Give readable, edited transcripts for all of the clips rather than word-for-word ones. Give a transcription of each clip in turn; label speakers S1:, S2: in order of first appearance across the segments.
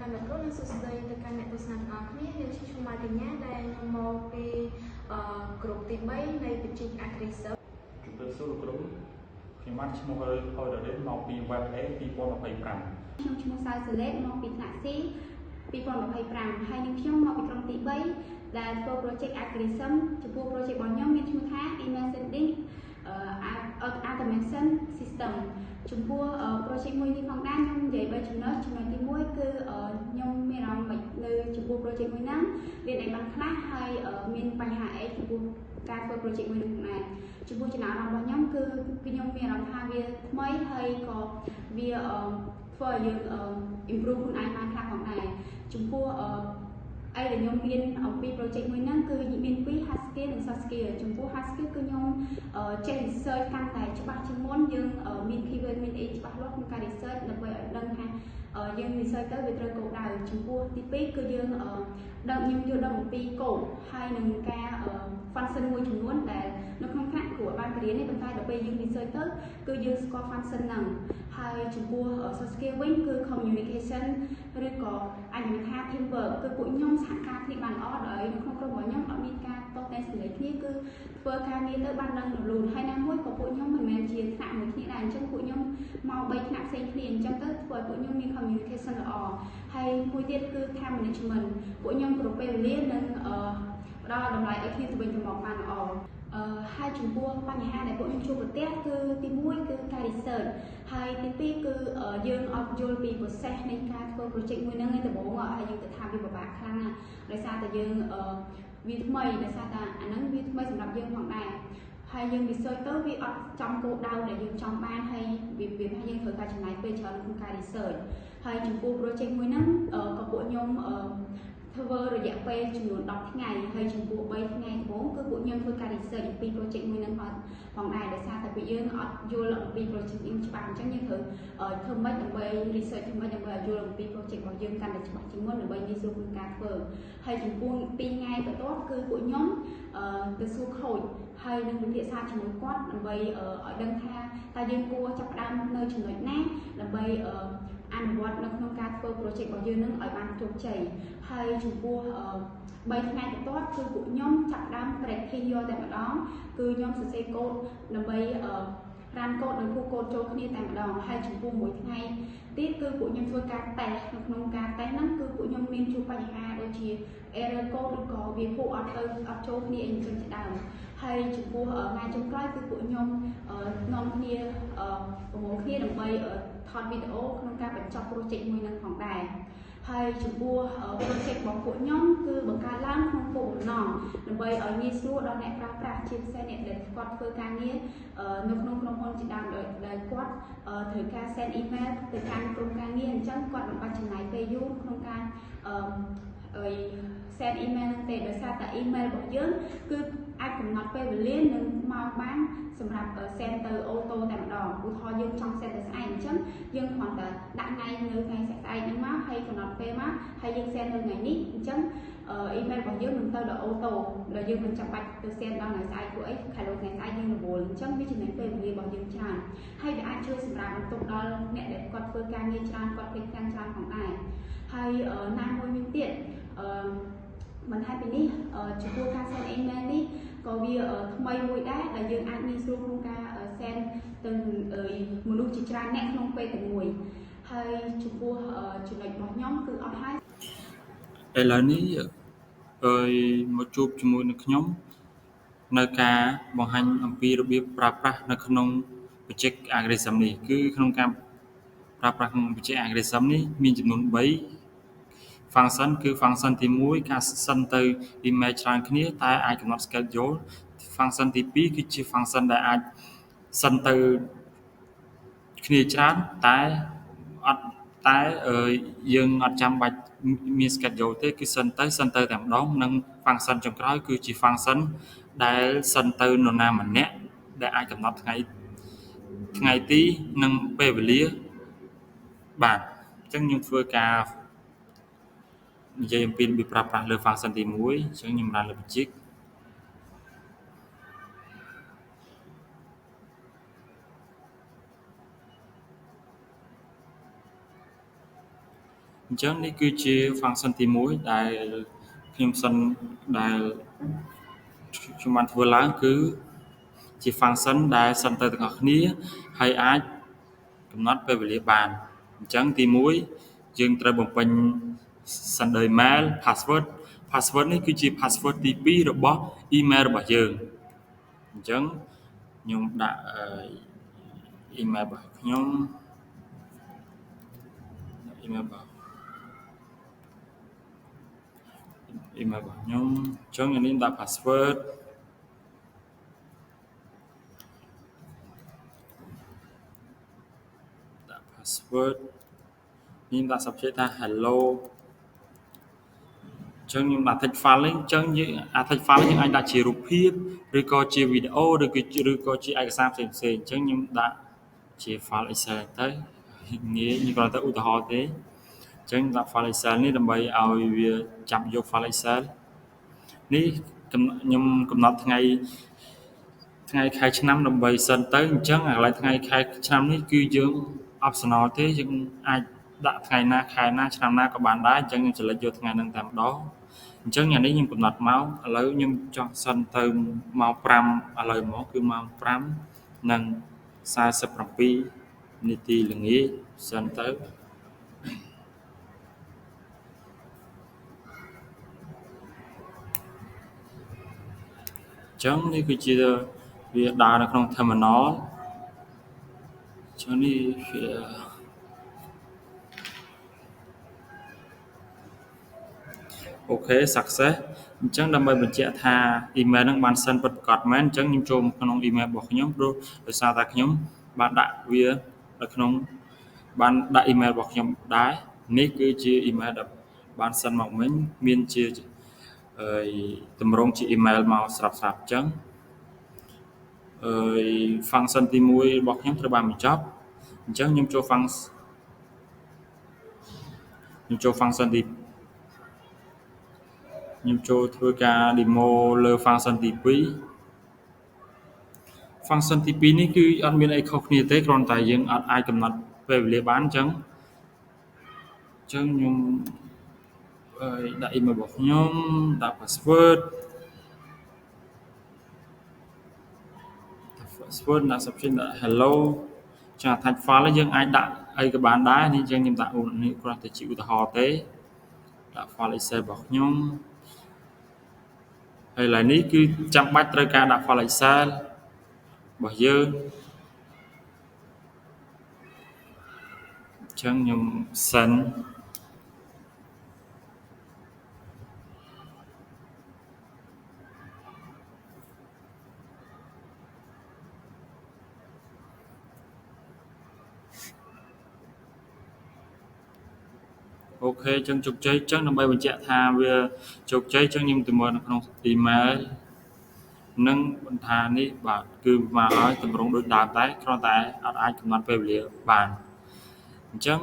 S1: កាន់អ្នកគ្រូនិងសួស្តីទៅកាន់អ្នកទស្សនាទាំងអស់គ្នាខ្ញុំឈ្មោះម៉ាកញ្ញាដែលខ្ញុំមកពីអឺក្រុមទី3នៃបច្ចេក Agrism។
S2: ជម្រាបសួរលោកគ្រូខ្ញុំបានឈ្មោះហយរ៉េនមកពី Web A 2025។
S3: ខ្ញុំឈ្មោះសៅសលេតមកពីថ្នាក់ C 2025ហើយនឹងខ្ញុំមកពីក្រុមទី3ដែលធ្វើ project Agrism។ ចំពោះ project របស់ខ្ញុំមានឈ្មោះថា Email Sending Automation System។ ចំពោះ project មួយនេះផងដែរខ្ញុំនិយាយ3ចំណុច។ចំណុចទី1គឺខ្ញុំមានអារម្មណ៍មិននៅចំពោះ project មួយហ្នឹងរៀនអីបានខ្លះហើយមានបញ្ហាអីចំពោះការធ្វើ project មួយនេះផងដែរចំពោះចំណាប់អារម្មណ៍របស់ខ្ញុំគឺខ្ញុំមានអារម្មណ៍ថាវាថ្មីហើយក៏វាធ្វើឲ្យយើង improve ខ្លួនឯងបានខ្លះផងដែរចំពោះអីដែលខ្ញុំមានអំពី project មួយហ្នឹងគឺមានពីរ hard skill និង soft skill។ ចំពោះ hard skill គឺខ្ញុំចេះ research កាន់តែច្បាស់ជាងមុនយើងមាន keyword មានអីច្បាស់លាស់ក្នុងការ research ដើម្បីឲ្យដឹងថាយើង research ទៅវាត្រូវគោលដៅចំពោះទី2គឺយើងដឹងខ្ញុំយល់ដឹងអំពី code ហើយនឹងការ function មួយចំនួនដែលនៅក្នុងថ្នាក់គ្រូបានបរៀននេះប៉ុន្តែដល់ពេលយើង research ទៅគឺយើងស្គាល់ function ហ្នឹងហើយចំពោះ soft skill វិញគឺ communication ឬក៏អាចនិយាយថា teamwork គឺពួកខ្ញុំសហការគ្នាបានល្អដោយនៅក្នុងក្រុមរបស់ខ្ញុំអត់មានការតតែសម្លេងគ្នាគឺធ្វើការងារទៅបានដឹងរលូនហើយណាមួយក៏ពួកខ្ញុំមិនមែនជាថ្នាក់មួយគ្នាដែរអញ្ចឹងពួកខ្ញុំមក3ថ្នាក់ផ្សេងគ្នាអញ្ចឹងទៅធ្វើឲ្យពួកខ្ញុំមាន communication ល្អហើយមួយទៀតគឺ time management ពួកខ្ញុំគ្រប់ពេលវេលានិងផ្ដល់តម្លៃឲ្យគ្នាទៅវិញទៅមកបានល្អអឺហើយចំពោះបញ្ហាដែលពួកខ្ញុំជួបប្រទះគឺទី1គឺការ research ហើយទី2គឺយើងអត់យល់ពី process នៃការធ្វើ project មួយហ្នឹងឯដំបូងហើយយើងទៅថាវាពិបាកខ្លាំងណាស់ដោយសារតែយើងវាថ្មីដោយសារតែអាហ្នឹងវាថ្មីសម្រាប់យើងផងដែរហើយយើង research ទៅវាអត់ចំគោលដៅដែលយើងចង់បានហើយវាវាថាយើងត្រូវការចំណាយពេលច្រើនក្នុងការ research ហើយចំពោះ project មួយហ្នឹងក៏ពួកខ្ញុំធ្វើរយៈពេលចំនួន10ថ្ងៃហើយចំពោះ3ថ្ងៃដំបូងគឺពួកខ្ញុំធ្វើការ research អំពី project មួយហ្នឹងផងដែរដោយសារតែពួកយើងអត់យល់អំពី project យើងច្បាស់អញ្ចឹងយើងត្រូវធ្វើម៉េចដើម្បី research ធ្វើម៉េចដើម្បីឲ្យយល់អំពី project របស់យើងកាន់តែច្បាស់ជាងមុនដើម្បីងាយស្រួលក្នុងការធ្វើហើយចំពោះ2ថ្ងៃបន្ទាប់គឺពួកខ្ញុំទៅសួរ coach ហើយនឹងពិភាក្សាជាមួយគាត់ដើម្បីឲ្យដឹងថាតើយើងគួរចាប់ផ្ដើមនៅចំណុចណាដើម្បីអនុវត្តនៅក្នុងការធ្វើ project របស់យើងនឹងឲ្យបានជោគជ័យហើយចំពោះ3ថ្ងៃបន្ទាប់គឺពួកខ្ញុំចាប់ផ្ដើម practice យកតែម្ដងគឺខ្ញុំសរសេរកូដដើម្បីrun code និងគូកូដចូលគ្នាតែម្ដងហើយចំពោះមួយថ្ងៃទៀតគឺពួកខ្ញុំធ្វើការតេស្តនៅក្នុងការតេស្តហ្នឹងគឺពួកខ្ញុំមានជួបបញ្ហាដូចជា error code ឬក៏វាពួកអត់ទៅអត់ចូលគ្នាអីចឹងជាដើមហើយចំពោះថ្ងៃចុងក្រោយគឺពួកខ្ញុំនាំគ្នាប្រមូលគ្នាដើម្បីថតវីដេអូក្នុងការបញ្ចប់ project មួយនឹងផងដែរហើយចំពោះ project របស់ពួកខ្ញុំគឺបង្កើតឡើងក្នុងគោលបំណងដើម្បីឲ្យងាយស្រួលដល់អ្នកប្រើប្រាស់ជាពិសេសអ្នកដែលគាត់ធ្វើការងារនៅក្នុងក្រុមហ៊ុនជាដើមដែលគាត់ត្រូវការ send email ទៅកាន់ក្រុមការងារអញ្ចឹងគាត់មិនបាច់ចំណាយពេលយូរក្នុងការអឺ send email ហ្នឹងទេដោយសារតែ email របស់យើងគឺអាចកំណត់ពេលវេលានិងម៉ោងបានសម្រាប់ send ទៅ auto តែម្ដងឧទាហរណ៍យើងចង់ send ទៅស្អែកអញ្ចឹងយើងគ្រាន់តែដាក់ថ្ងៃនៅថ្ងៃស្អែកហ្នឹងមកហើយកំណត់ពេលមកហើយយើង send នៅថ្ងៃនេះអញ្ចឹង email របស់យើងនឹងទៅដល់ auto ដែលយើងមិនចាំបាច់ទៅ send ដល់ថ្ងៃស្អែកពួកអីខែលោកថ្ងៃស្អែកយើងរវល់អញ្ចឹងវាចំណេញពេលវេលារបស់យើងច្រើនហើយវាអាចជួយសម្រាប់បន្ទុកដល់អ្នកដែលគាត់ធ្វើការងារច្រើនគាត់ភ្លេចខាងច្រើនផងដែរហើយណាមួយវិញទៀតអឺបន្ថែមពីនេះចំពោះការ send email នេះក៏វាថ្មីមួយដែរដែលយើងអាចងាយស្រួលក្នុងការ send ទៅមនុស្សជាច្រើនអ្នកក្នុងពេលតែមួយហើយចំពោះចំណុចរបស់ខ្ញុំគឺអស់ហើយ
S2: ឥឡូវនេះអើយមកជួបជាមួយនឹងខ្ញុំនៅការបង្ហាញអំពីរបៀបប្រើប្រាស់នៅក្នុង project algorithm នេះគឺក្នុងការប្រើប្រាស់ក្នុង project algorithm នេះមានចំនួន3 function គឺ function ទី1ការ send ទៅ email ច្រើនគ្នាតែអាចកំណត់ schedule function ទី2គឺជា function ដែលអាច send ទៅគ្នាច្រើនតែអត់តែយើងអត់ចាំបាច់មាន schedule ទេគឺ send ទៅ send ទៅតែម្ដងនិង function ចុងក្រោយគឺជា function ដែល send ទៅនរណាម្នាក់ដែលអាចកំណត់ថ្ងៃថ្ងៃទីនិងពេលវេលាបាទអញ្ចឹងខ្ញុំធ្វើការនិយាយអំពីរបៀបប្រើប្រាស់លើ function ទី1អញ្ចឹងខ្ញុំ run លើ project អញ្ចឹងនេះគឺជា function ទី1ដែលខ្ញុំសិនដែលខ្ញុំបានធ្វើឡើងគឺជា function ដែលសិនទៅទាំងអស់គ្នាហើយអាចកំណត់ពេលវេលាបានអញ្ចឹងទី1យើងត្រូវបំពេញ sender email password password នេះគឺជា password ទី2របស់ email របស់យើងអញ្ចឹងខ្ញុំដាក់ email របស់ខ្ញុំ email របស់ email របស់ខ្ញុំអញ្ចឹងនេះដាក់ password ដាក់ password ខ្ញុំដាក់ subject ថា hello អញ្ចឹងខ្ញុំដាក់ text file នេះអញ្ចឹងយើងអា text file យើងអាចដាក់ជារូបភាពឬក៏ជាវីដេអូឬក៏ជាឯកសារផ្សេងៗអញ្ចឹងខ្ញុំដាក់ជា file Excel ទៅងាយខ្ញុំគ្រាន់តែឧទាហរណ៍ទេអញ្ចឹងដាក់ file Excel នេះដើម្បីឲ្យវាចាប់យក file Excel នេះខ្ញុំកំណត់ថ្ងៃខែឆ្នាំដើម្បីសិនទៅអញ្ចឹងកន្លែងថ្ងៃខែឆ្នាំនេះគឺយើង optional ទេយើងអាចដាក់ថ្ងៃណាខែណាឆ្នាំណាក៏បានដែរអញ្ចឹងខ្ញុំ select យកថ្ងៃហ្នឹងតែម្ដងអញ្ចឹងថ្ងៃនេះខ្ញុំកំណត់មកឥឡូវខ្ញុំចង់សិនទៅម៉ោង5ឥឡូវមកគឺម៉ោង5:47នាទីល្ងាចសិនទៅអញ្ចឹងនេះគឺជាវាដើរនៅក្នុង terminal អញ្ចឹងនេះវាអូខេ success អញ្ចឹងដើម្បីបញ្ជាក់ថា email ហ្នឹងបាន send ពិតប្រាកដមែនអញ្ចឹងខ្ញុំចូលក្នុង email របស់ខ្ញុំព្រោះដោយសារតែខ្ញុំបានដាក់វានៅក្នុងបានដាក់ email របស់ខ្ញុំដែរនេះគឺជា email ដែលបាន send មកមិញមានជាតម្រងជា email មកស្រាប់ៗអញ្ចឹងfunction ទី1របស់ខ្ញុំត្រូវបានបញ្ចប់អញ្ចឹងខ្ញុំចូល function ទីខ្ញុំចូលធ្វើការ demo លើ function ទី2 function ទី2នេះគឺអត់មានអីខុសគ្នាទេគ្រាន់តែយើងអត់អាចកំណត់ពេលវេលាបានអញ្ចឹងខ្ញុំដាក់ email របស់ខ្ញុំដាក់ password ដាក់ subject ដាក់ hello ចា attach file យើងអាចដាក់អីក៏បានដែរនេះអញ្ចឹងខ្ញុំដាក់នេះគ្រាន់តែជាឧទាហរណ៍ទេដាក់ file Excel របស់ខ្ញុំហើយឡើយនេះគឺចាំបាច់ត្រូវការដាក់ file Excel របស់យើងអញ្ចឹងខ្ញុំ send អូខេអញ្ចឹងជោគជ័យអញ្ចឹងដើម្បីបញ្ជាក់ថាវាជោគជ័យអញ្ចឹងខ្ញុំទៅមើលនៅក្នុង email និងបន្ថានេះបាទគឺមកឲ្យតម្រង់ដូចដើមតែគ្រាន់តែអត់អាចកំណត់ពេលវេលាបានអញ្ចឹង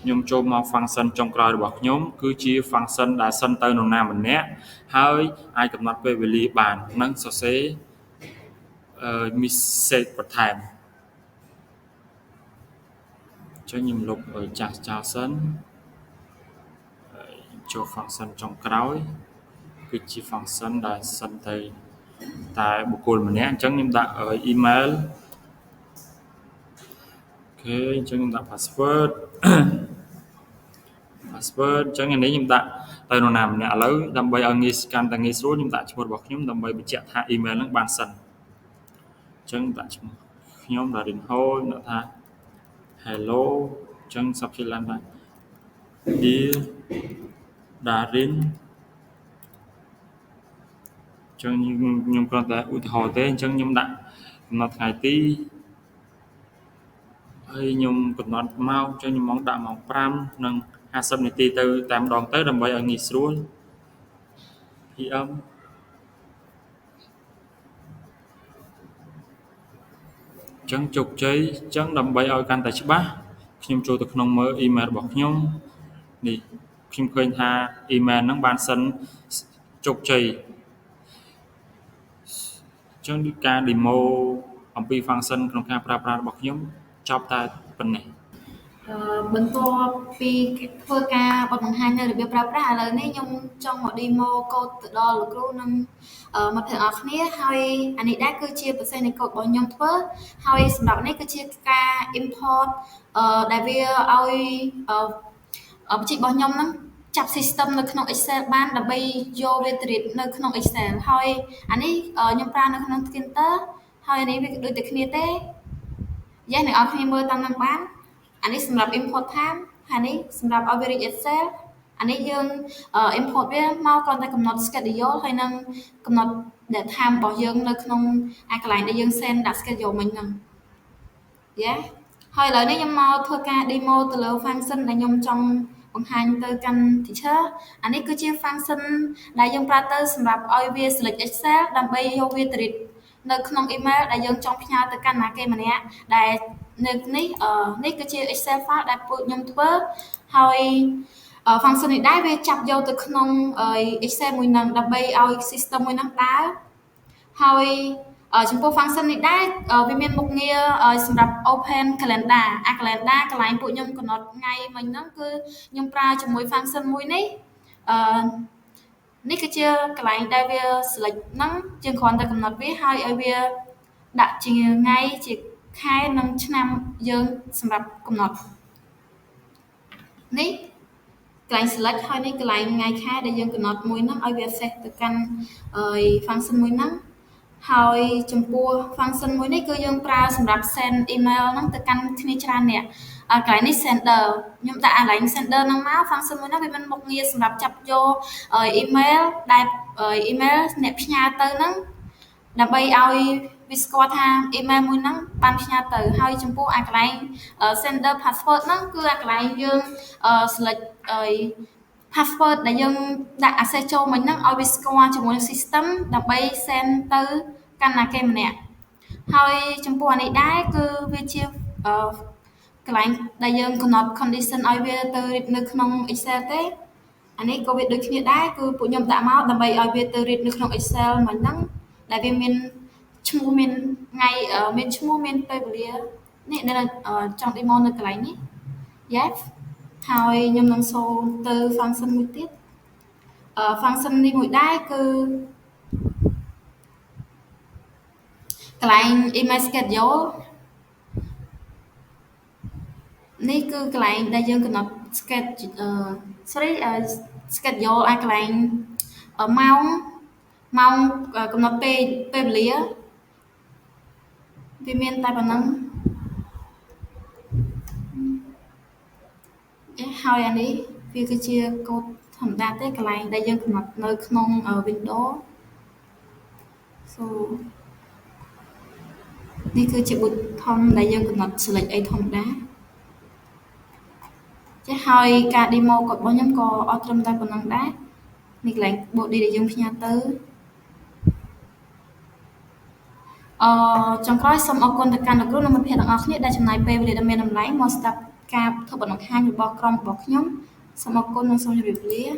S2: ខ្ញុំចូលមក function ចុងក្រោយរបស់ខ្ញុំគឺជា function ដែលសិនទៅនរណាម្នាក់ហើយអាចកំណត់ពេលវេលាបាននិងសរសេរ message បន្ថែមអញ្ចឹងខ្ញុំលុបចាស់ចោលសិនចូល function ចុងក្រោយគឺជា function ដែលសិនទៅតែបុគ្គលម្នាក់អញ្ចឹងខ្ញុំដាក់ email អូខេអញ្ចឹងខ្ញុំដាក់ password អញ្ចឹងនេះខ្ញុំដាក់ទៅនរណាម្នាក់ឥឡូវដើម្បីឲ្យងាយកាន់តែងាយស្រួលខ្ញុំដាក់ឈ្មោះរបស់ខ្ញុំដើម្បីបញ្ជាក់ថា email ហ្នឹងបានសិនអញ្ចឹងដាក់ឈ្មោះខ្ញុំដាក់ Rin Ho ដាក់ថា hello អញ្ចឹង subject line ថា Dear Darin អញ្ចឹងខ្ញុំគ្រាន់តែឧទាហរណ៍ទេអញ្ចឹងខ្ញុំដាក់កំណត់ថ្ងៃទីហើយខ្ញុំកំណត់ម៉ោងអញ្ចឹងខ្ញុំមកដាក់ម៉ោង5:50នាទីទៅតែម្ដងទៅដើម្បីឲ្យងាយស្រួល PM អញ្ចឹងជោគជ័យអញ្ចឹងដើម្បីឲ្យកាន់តែច្បាស់ខ្ញុំចូលទៅក្នុងមើល email របស់ខ្ញុំនេះខ្ញុំឃើញថា email ហ្នឹងបានសិនជោគជ័យអញ្ចឹងការ demo អំពី function ក្នុងការប្រើប្រាស់របស់ខ្ញុំចប់តែប៉ុណ្ណេះ
S1: បន្ទាប់ពីធ្វើការបទបង្ហាញនៅរបៀបប្រើប្រាស់ឥឡូវនេះខ្ញុំចង់មក demo កូដទៅដល់លោកគ្រូនិងមិត្តភក្តិទាំងអស់គ្នាហើយអានេះដែរគឺជាprocess នៃកូដរបស់ខ្ញុំធ្វើហើយសម្រាប់នេះគឺជាការ import ដែលវាឲ្យ project របស់ខ្ញុំហ្នឹងចាប់ system នៅក្នុង Excel បានដើម្បីយកវាទៅរៀបនៅក្នុង Excel ហើយអានេះខ្ញុំប្រើនៅក្នុង Tkinter ហើយអានេះវាដូចតែគ្នាទេយ៉ាអ្នកនរគ្នាមើលតាមនឹងបានអានេះសម្រាប់ import time ហើយនេះសម្រាប់ឲ្យវា read Excel អានេះយើង import វាមកគ្រាន់តែកំណត់ schedule ហើយនឹងកំណត់ date time របស់យើងនៅក្នុងអាកន្លែងដែលយើង send ដាក់ schedule មិញហ្នឹងយ៉ាហើយឥឡូវនេះខ្ញុំមកធ្វើការ demo ទៅលើ function ដែលខ្ញុំចង់បង្ហាញទៅកាន់ teacher អានេះគឺជា function ដែលយើងប្រើទៅសម្រាប់ឲ្យវា select Excel ដើម្បីយកវាទៅ read នៅក្នុង email ដែលយើងចង់ផ្ញើទៅកាន់ណាគេម្នាក់ដែលនៅនេះនេះគឺជា Excel file ដែលពួកខ្ញុំធ្វើហើយ function នេះដែរវាចាប់យកទៅក្នុង Excel មួយហ្នឹងដើម្បីឲ្យ system មួយហ្នឹងដើរហើយចំពោះ function នេះដែរវាមានមុខងារសម្រាប់ open calendar អា calendar កន្លែងពួកខ្ញុំកំណត់ថ្ងៃមិញហ្នឹងគឺខ្ញុំប្រើជាមួយ function មួយនេះអឺនេះគឺជាកន្លែងដែលវា select ហ្នឹងយើងគ្រាន់តែកំណត់វាហើយឲ្យវាដាក់ជាថ្ងៃជាខែនិងឆ្នាំយើងសម្រាប់កំណត់នេះកន្លែង select ហើយនេះកន្លែងថ្ងៃខែដែលយើងកំណត់មួយហ្នឹងឲ្យវា access ទៅកាន់ function មួយហ្នឹងហើយចំពោះ function មួយនេះគឺយើងប្រើសម្រាប់ send email ហ្នឹងទៅកាន់គ្នាច្រើនអ្នកកន្លែងនេះ sender ខ្ញុំដាក់កន្លែង sender ហ្នឹងមក function មួយហ្នឹងវាមានមុខងារសម្រាប់ចាប់យក email ដែល email អ្នកផ្ញើទៅហ្នឹងដើម្បីឲ្យវាស្គាល់ថា email មួយហ្នឹងបានផ្ញើទៅហើយចំពោះអាកន្លែង sender password ហ្នឹងគឺអាកន្លែងយើង select password ដែលយើងដាក់ access ចូលមិញហ្នឹងឲ្យវាស្គាល់ជាមួយនឹង system ដើម្បី send ទៅកាន់ណាគេម្នាក់ហើយចំពោះអានេះដែរគឺវាជាកន្លែងដែលយើងកំណត់ condition ឲ្យវាទៅ read នៅក្នុង Excel ទេអានេះក៏វាដូចគ្នាដែរគឺពួកខ្ញុំដាក់មកដើម្បីឲ្យវាទៅ read នៅក្នុង Excel មិញហ្នឹងដែលវាមានឈ្មោះមានថ្ងៃមានឈ្មោះមានពេលវេលានេះនៅចង់ demo នៅកន្លែងនេះ Yes ហើយខ្ញុំនឹងសូមទៅ function មួយទៀត function នេះមួយដែរគឺកន្លែង email schedule នេះគឺកន្លែងដែលយើងកំណត់ schedule sorry schedule អាកន្លែងម៉ោងម៉ោងកំណត់ពេលពេលវេលាវាមានតែប៉ុណ្ណឹងហើយអានេះវាគឺជាកូដធម្មតាទេកន្លែងដែលយើងកំណត់នៅក្នុង Windows so នេះគឺជា button ដែលយើងកំណត់ select អីធម្មតាចេះហើយការ demo កូដរបស់ខ្ញុំក៏អត់ត្រឹមតែប៉ុណ្ណឹងដែរនេះកន្លែង body ដែលយើងផ្ញើទៅអឺចុងក្រោយសូមអរគុណទៅកាន់លោកគ្រូនិងមិត្តភក្តិទាំងអស់គ្នាដែលចំណាយពេលវេលាដ៏មានតម្លៃមកស្ដាប់ការធ្វើបទបង្ហាញរបស់ក្រុមរបស់ខ្ញុំសូមអរគុណនិងសូមជម្រាបលា។